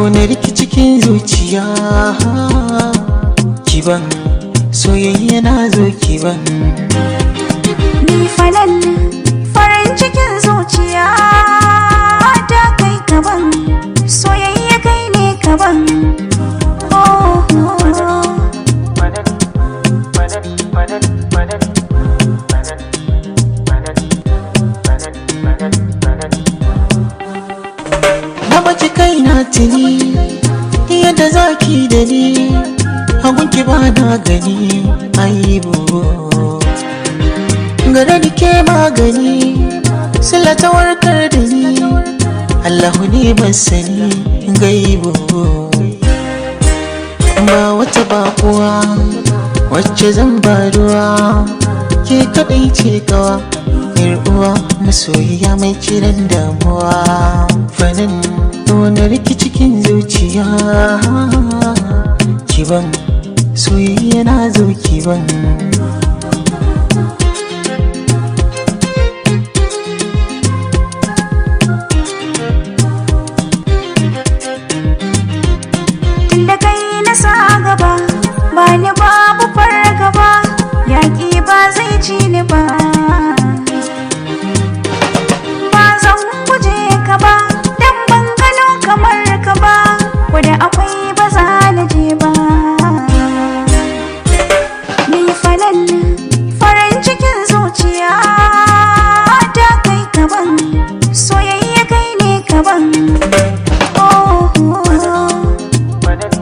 Ƙaunar ki cikin zuciya kiban, soyayya na zo kiban. Ni falal farin cikin zuciya ta kai kaban, soyayya kai ne kaban. Oh, oh, oh. Na baki kaina tuni yadda zaki da ni, hagunki ba na gani aibu. Gare ni ke magani, sila ta warkar da ni, Allahu ne masani gaibu. Ba wata bakuwa wacce zan ba ruwa, ke kaɗai ce kawa, yar uwa masoyiya mai kiran damuwa. Fanin wani rikici cikin zuciya kiban, soyayya na zo kiban. Tunda kai na sa gaba, ba ni babu fargaba, yaƙi ba zai ci ni ba. Ba zan guje ka ba, dan ban gano kamar ka ba, wadda akwai ba za na je ba. Ni falal farin cikin zuciya ta kai kaban, soyayya kai ne kaban. Oh, oh, oh.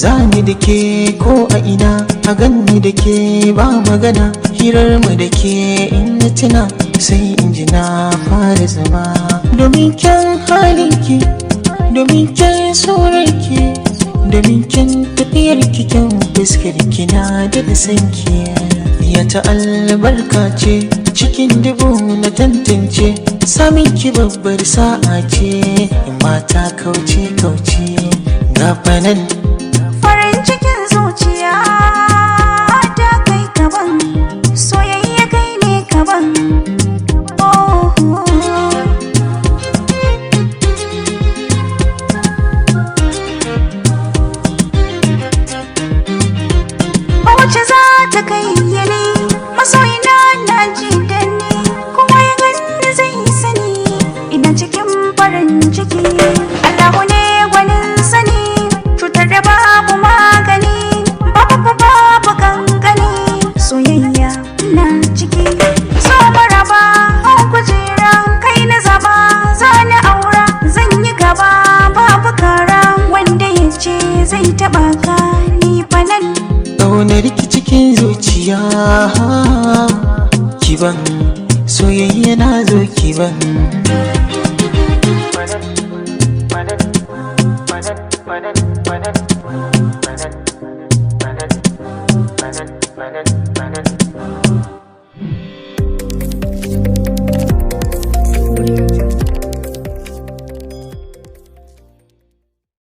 Zani da ke ko a ina, a ganni da ke ba magana, hirar mu da ke in na tuna sai in ji na fara zama. Domin kyan halinki, domin kyan surarki, domin kyan tafiyarki, kyan fuskarki, na da sanki. Ya ta albarka ce cikin dubu na tantance, samin ki babbar sa'a ce, mata kauce kauce gafanan. Farin cikin zuciya ta kai kaban, soyayya kai ne kaban. Oh, oh. Ba wacce za ta kai ni, masoyina na ji da ni, kowa ya gani zai sani ina cikin farin ciki. Allahu ne gwanin sani, cutar da babu magani, babu babu kankani, soyayya na ciki. So maraba hau kujera, kai na zaba zani aura, zan yi gaba babu kara, wanda ya ce zai taba ka ni falal. Ƙaunar ki cikin zuciya kiban, soyayya na zo kiban.